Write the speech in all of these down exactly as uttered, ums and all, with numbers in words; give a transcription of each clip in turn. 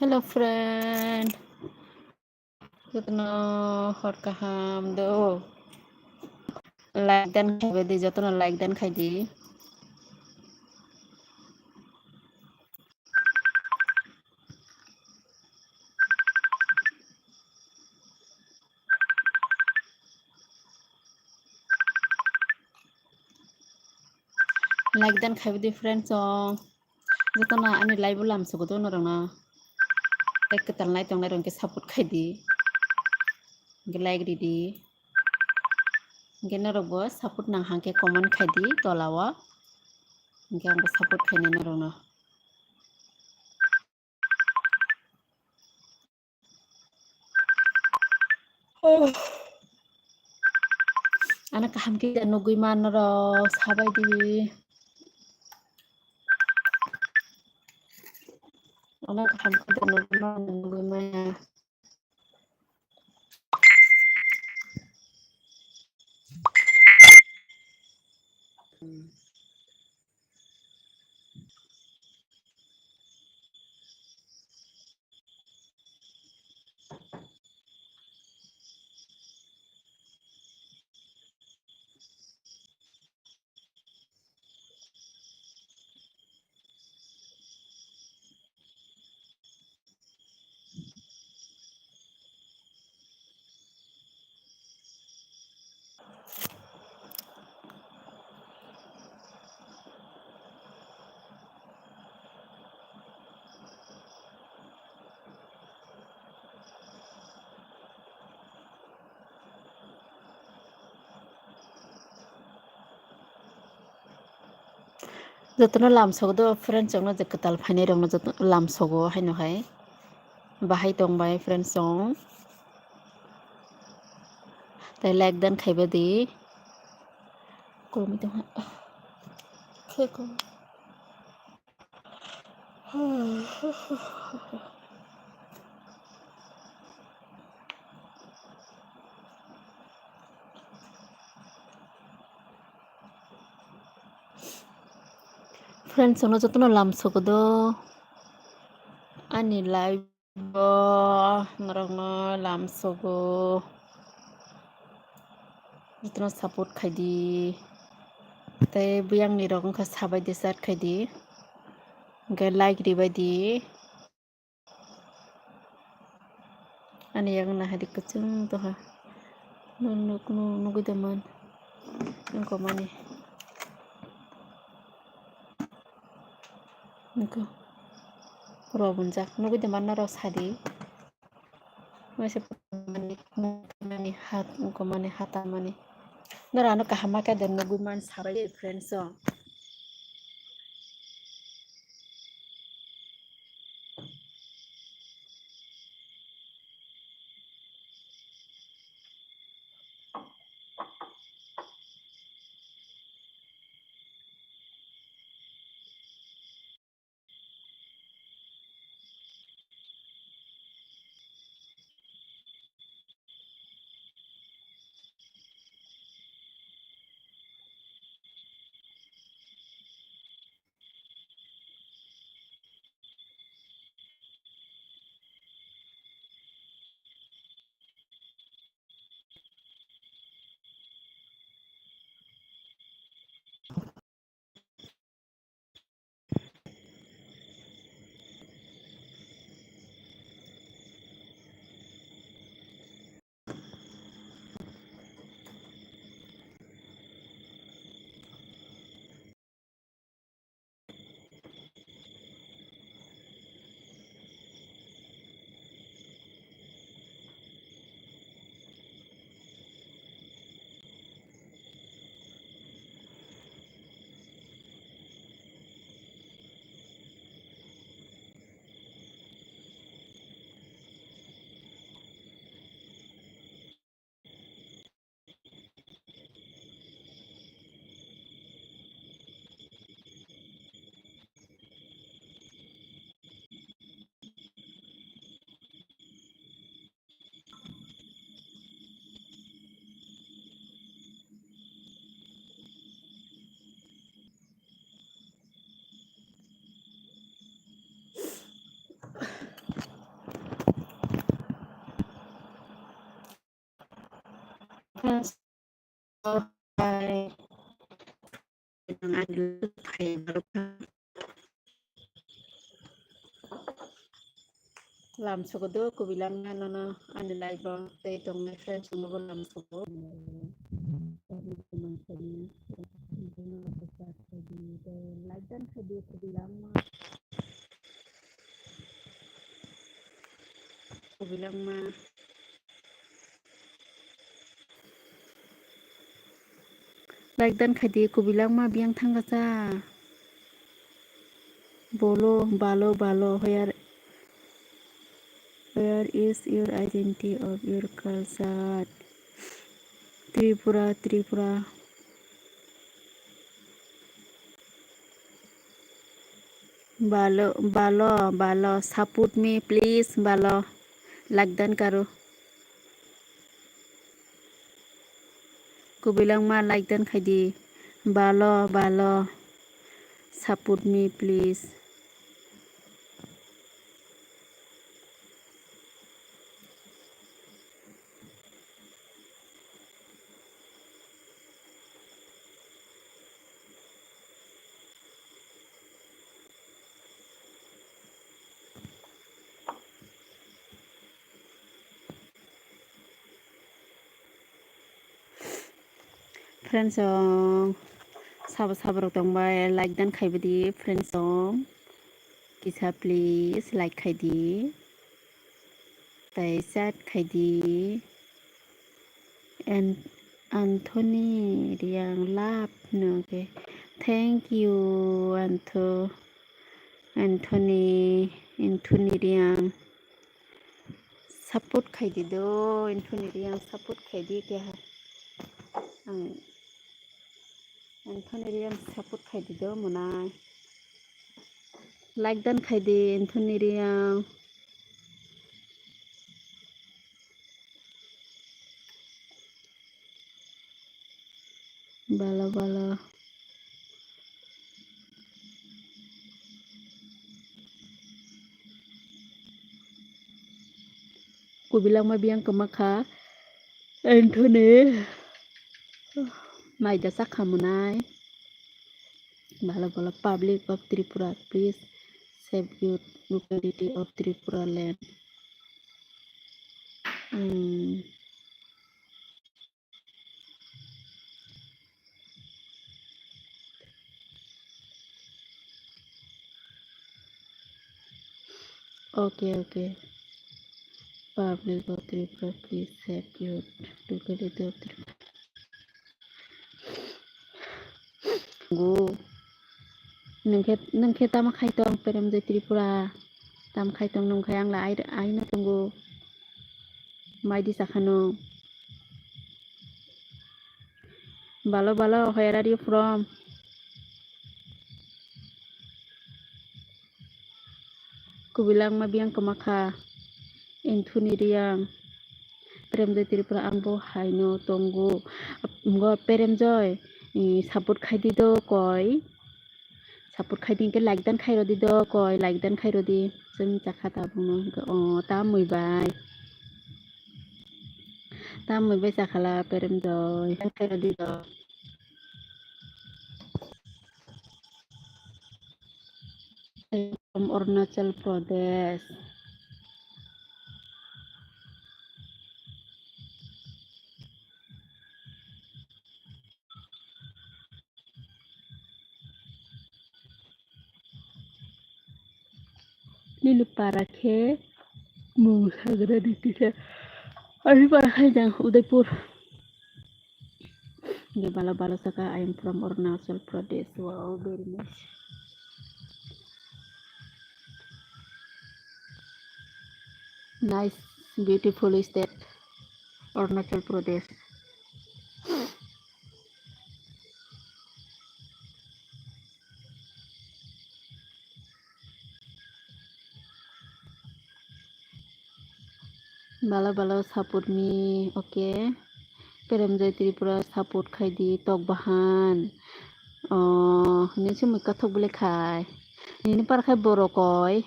Hello friend. Jotono hor kaham do. Like dan khai di, jotono like dan khai di. Like dan khai di friends song. Jotono ani live o lamsogo do norokno. Tei kwtal nai tongnai rok khe support khai di. Hwnkhe like ridi. Hwnkhe norokbo support nang hwnkhe comment khai di tola o. Hwnkhe angbo support khainai norokno. Oh. Ano kaham khe da nugui man norok sabai di. Ano kaham khe da nugui man nugui maya. Jotono lamsogo do friends rokno je kwtal phainai rokno joto lamsogo haino hai bahai tong bai friends rok tei like dan khaiba di. Kolomwi tong ha. Khe ko. Friends rokno jotono lamsogo do ani live o norokno lamsogo. Jotono support khai di. Tei buyangni rok wngkha sabai di, chat khai di. Hwnkhe like ribai di. Ani yago nahaidi kwchwng toha. Nuk nuk nuk nugui de man. Wngkha mani. Nukho. Rw bunjak. Nugui de man norok sadi. Waisa mani, mani hat, wngkha mani hata mani. Norok ano kaham ma khe de nugui man sabai de friends o. Friends, hai. Lam sugo do kubilangma nono ani live o tei tongnai friends rokno bo lam sugo. Like dan khaidi kubilangma. Kubilangma. Like dan khaidi kubilangma biyang thangkasa. Bolo, balo, balo, where, where is your identity of your culture? Tripura, Tripura. Balo, balo, balo, support me please, balo. Like dan karo. Kubilangma like dan khaidi. Balo, balo. Support me please. Friends song, sabo sabo rok tongbai, like dan khaibadi friends song. Kisa please like khaidi. Tai chat khaidi. And Anthony Riang love no ke. Thank you, Antho-, Anthony, Anthony Riang. Support khaidi do, Anthony Riang support khaidi keha. Ang Anthony Riang support khaidi do mwnai. Like dan khaidi Anthony Riang. Bala bala. Kubilangma biyang kwma kha. Anthony. Maida sakha mwnai. Bala bala public of Tripura, please save your locality of Tripura land. Hmm. Okay, okay. Public of Tripura, please save your locality of Tripura. Go. Nungkhe, nungkhe tamo khai tong, Premjoy Tripura? Tamo khai tong nungkhe ang la ai, aino tongo. Maidi sakhano. Balo, balo, where are you from? Kubilangma biyang kwma kha. Anthony Riang. Premjoy Tripura, ang bo haino tongo. Ngo Premjoy, eh, support khaidi do koi. Support khaidi hwnkhe like dan khairodi do koi, like dan khairodi. Chwng chakha tabukno hwnkhe, o, tamwi bai. Tamwi bai chakhala Premjoy. Dan khairodi do. From Arunachal Pradesh. Nini para khe mung sagra di tisa. Ani para khai jang Udaipur. Nge bala bala saka, I am from Arunachal Pradesh. Wow, very nice. Nice, beautiful state, Arunachal Pradesh. Bala bala support me, okay. Premjoy Tripura support khaidi, tok bahan. Oh, nini se mui kathok bele khai. Nini par khai borok koi.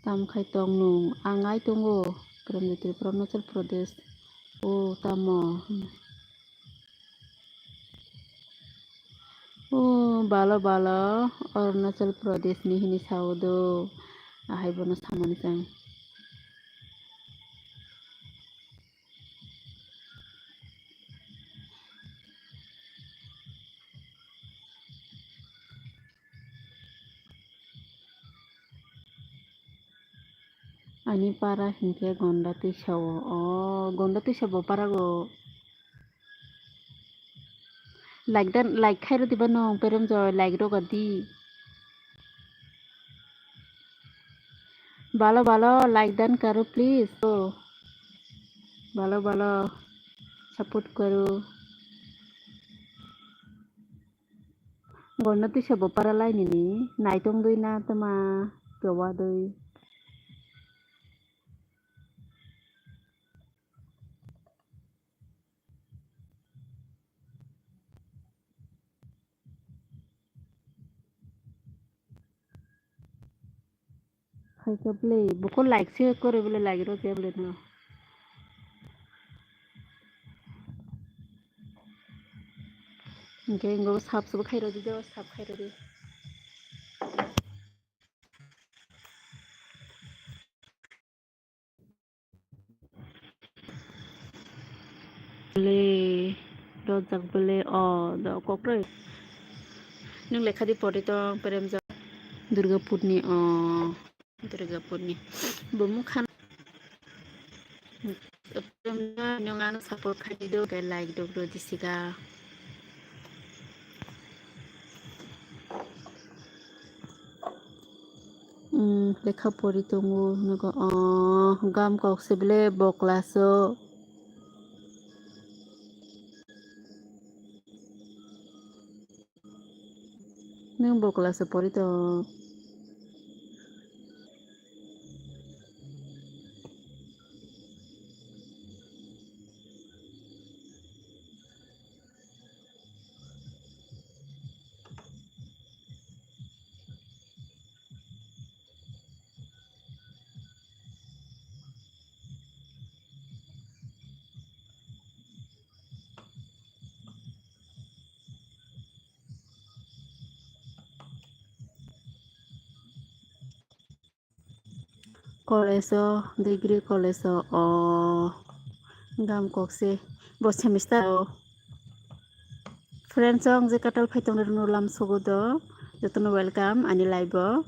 Tam khai tong nung, ang ai tongo. Premjoy Tripura, Arunachal Pradesh. O tamo. O balo balo, Arunachal Pradesh ni hini sao do. Ahai bono samani chang. Ani para hinkhe Gonda Twisa o. O Gonda Twisa bo para go. Like dan, like khai rwdi ba nwng, Prem Joy, like rwgadi. Balo balo, like dan karo, please. O. Balo balo, support karo. Gonda Twisa bo para lai nini, naitong dui na tama, kewa dui. Hai ka bwlai, buko like se kore bwlai, like rw khe bwlai no. Hingke ingo sap sap khairodi do, sap khairodi. Bele, rojak bele, o, do kokroi. Nwng lekha di pori tong, Prem Joy. Durgapurni, o, Durgapurni. Bo mukhan. Prem Joy, nwng ano support khai di do, like do, do di siga. Umm, lekha pori tongo, hwnwi khe, o, gam kok se bele bokla so. Nwng bokla se pori tong. College o, degree college o, o, gam kok se, bo semester o. Friends, o ang je katal phai tong rwno lam sogo do, jotono welcome ani live o.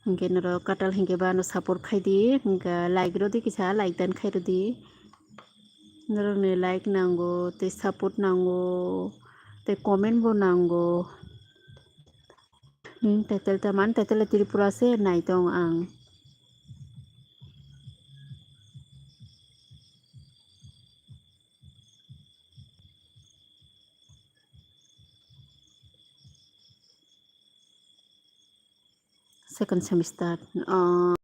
Hingke norok katal hingke ba ano support khai di, hingke like rw di kisa, like dan khai rw di. Norokni like nango, tei support nango, tei comment bo nango. Nini title ta man, title Tripura se nai tong ang. Second semester. Ah.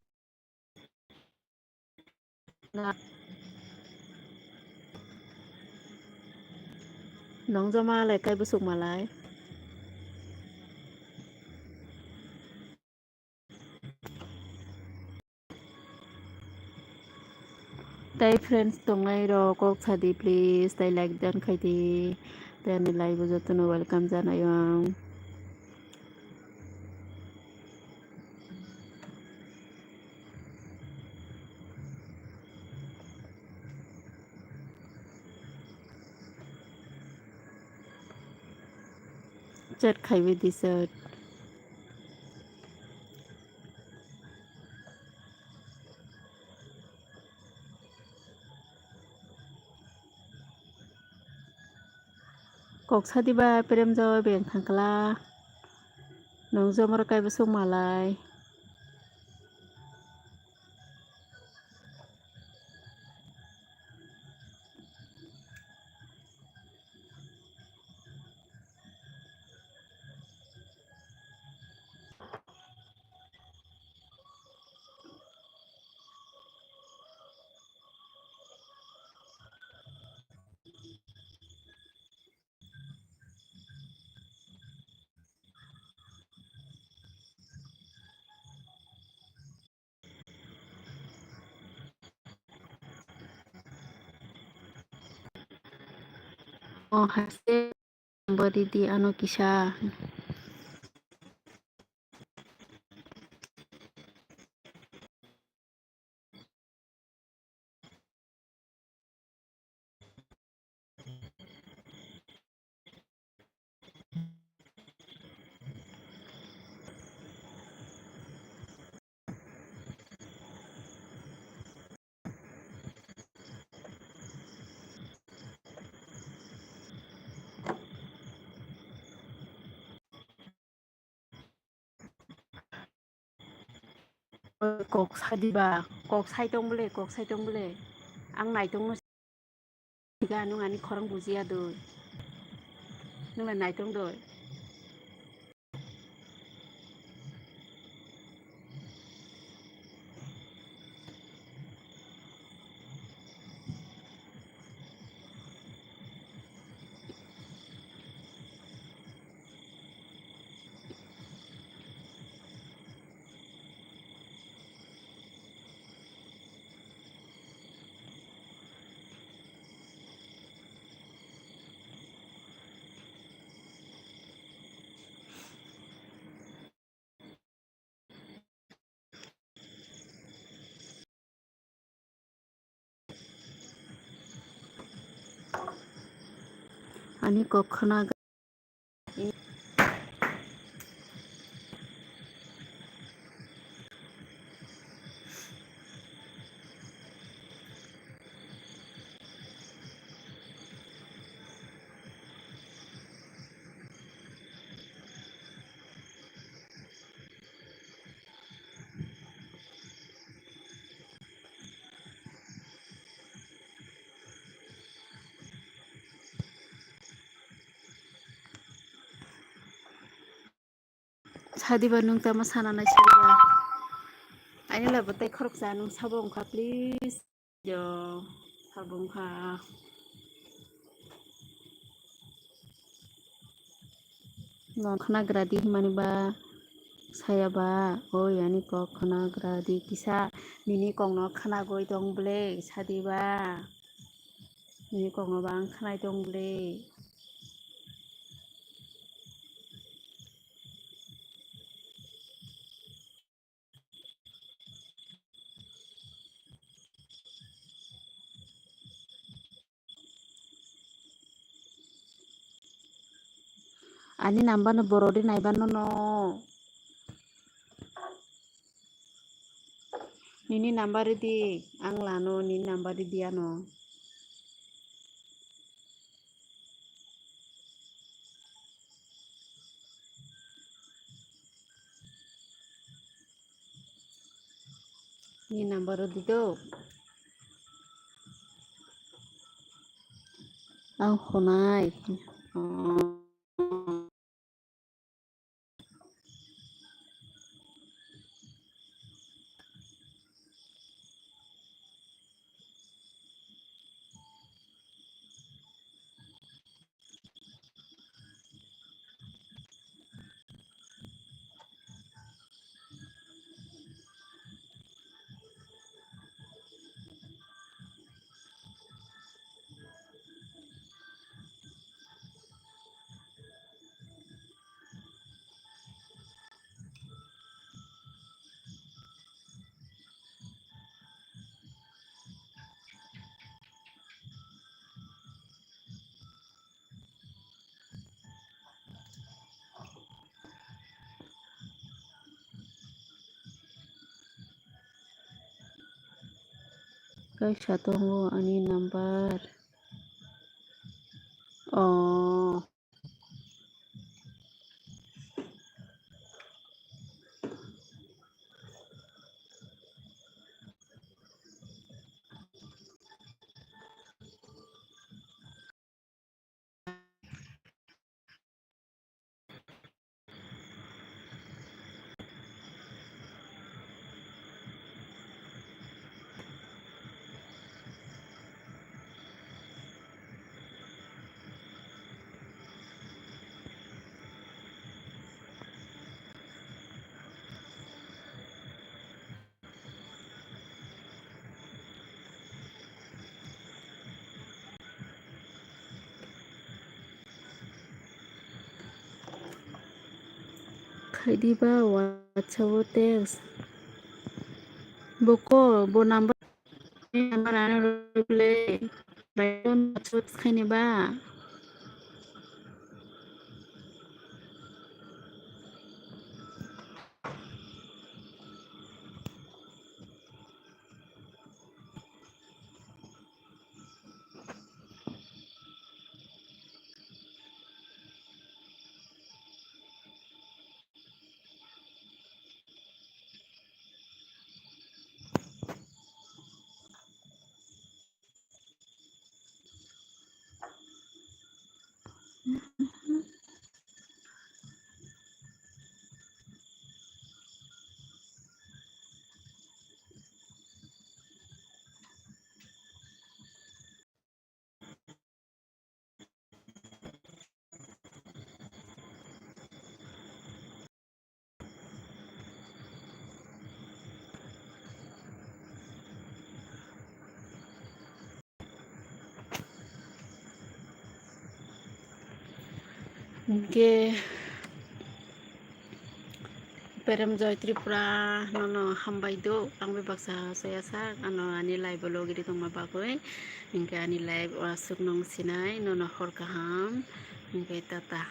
Na. Nong joma lai kai busuk malai. Tai friends tongnai rok kok sadi please, tai like dan khai di. Tai ani live o jotono welcome janai ang. Chat khaiwi di chat. Kok sadi ba Prem Joy beng thangkla. Nong jomor kaibo sung malai. O haste number ridi ano kisa. Kok sadi ba, kok sai tong bole, kok sai tong bole. Ang nai tong no siga, nung ani khorang bujiya doi. Nung le nai tong doi. Ani kok khna. Sadiba nung tama sana nai sadiba. Aini labo tei khoroksa nung sabo wngkha, please. Jo, sabo wngkha. Nong khwnagradi himani ba saya ba, o yani kok khwnagradi kisa nini kokno khwnagwi tong ble sadiba. Nini kokno ba ang khwnai tong ble. Ani number no borok de naiba nono. Nini number ridi, ang lano, nini number ridi ano. Ni number ridi do. Ang khwnai. Oh. Kaisa tongo ani number. Oh. Diba WhatsApp o text. Boko, bo number, number ano reply. Bai WhatsApp o text khaini ba. Hingke Perem Joy Tripura nono hambai do, ang bai baksa soya sak, ano ani live o logi ri tongma bagwi, hingke ani live o aswk nung sinai, nono hor kaham, hingke tata.